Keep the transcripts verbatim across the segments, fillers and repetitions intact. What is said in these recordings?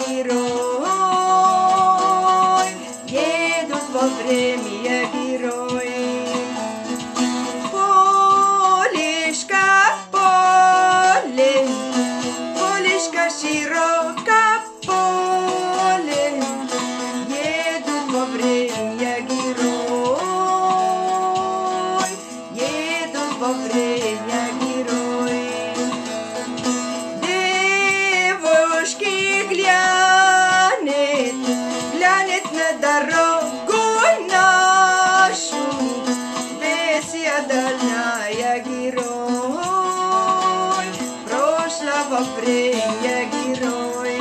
Giroy, yê dût vavrê mi ye giroy. Polişka, polê, polişka şîroka polê, yê dût vavrê mi ye giroy. Yê dût vavrê ye giroy. Dê voşkî gilyanêt, gilyanêt ne daro goy naşû. Vêsiya dalna ye giroy. Roj la vavrê ye giroy.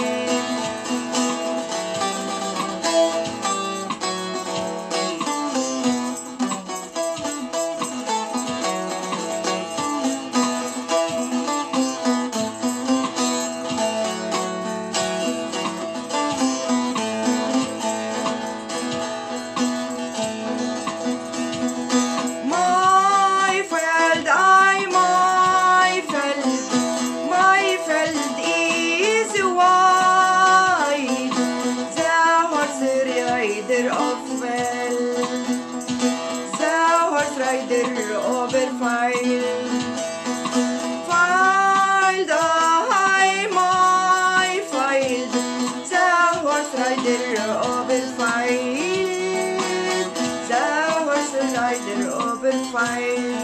Maifeld, ei Maifeld, Maifeld is weit. Ze Horst reider auf Welt. Ze Horst reider over Feld. Feld, ei Maifeld. Ze Horst reider over Feld. Ze Horst reider over Feld.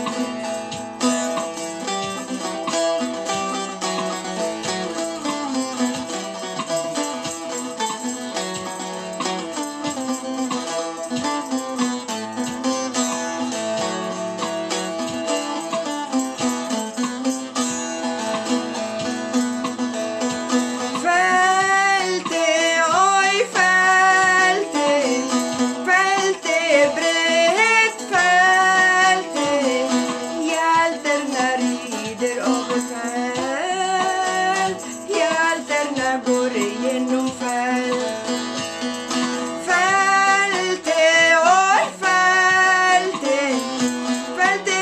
Felte, oy felte, felte, bret felte, yel der nari der o fel, yel der na gor yenu fel. Felte, oy felte, felte,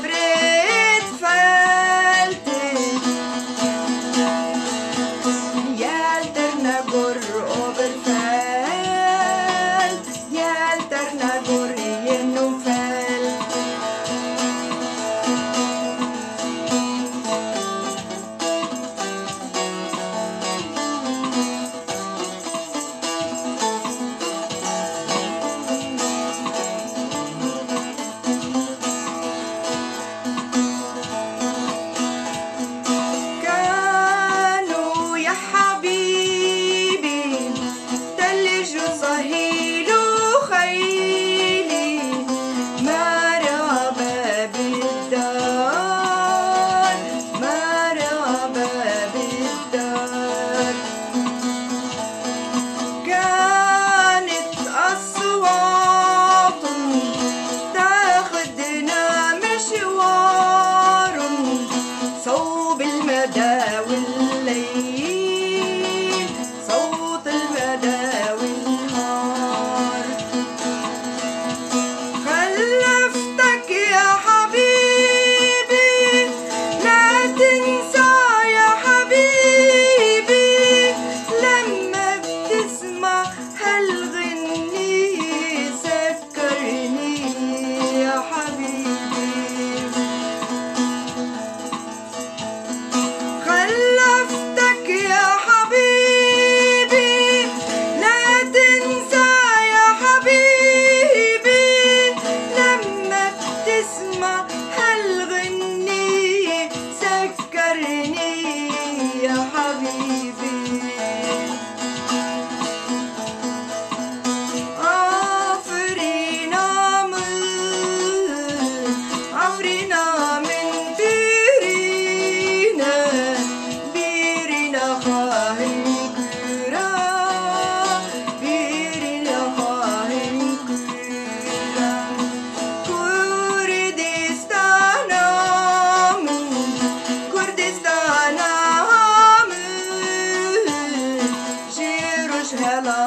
bret felte, yel der na gor over fel, yel der na gor yenu fel. Kanu ya habibi, telij u sahil u xeyli, merhaba bid dar, merhaba bid dar. كانت أصوات تاخدنا مشوار صوب المدى والليل، صوت المدى والنهار. خلفتك يا حبيبي، لا تنسى يا حبيبي، لما بتسمع هالغنية سكرني يا حبيبي. خلفتك يا حبيبي، لا تنسى يا حبيبي، لما بتسمع هالغنية سكرني يا حبيبي. Afirîna min, afirîna min, bîrîne, bîrîne xahim kura, bîrîne xahim kura. Kurdistana min, Kurdistana min, ji roj hela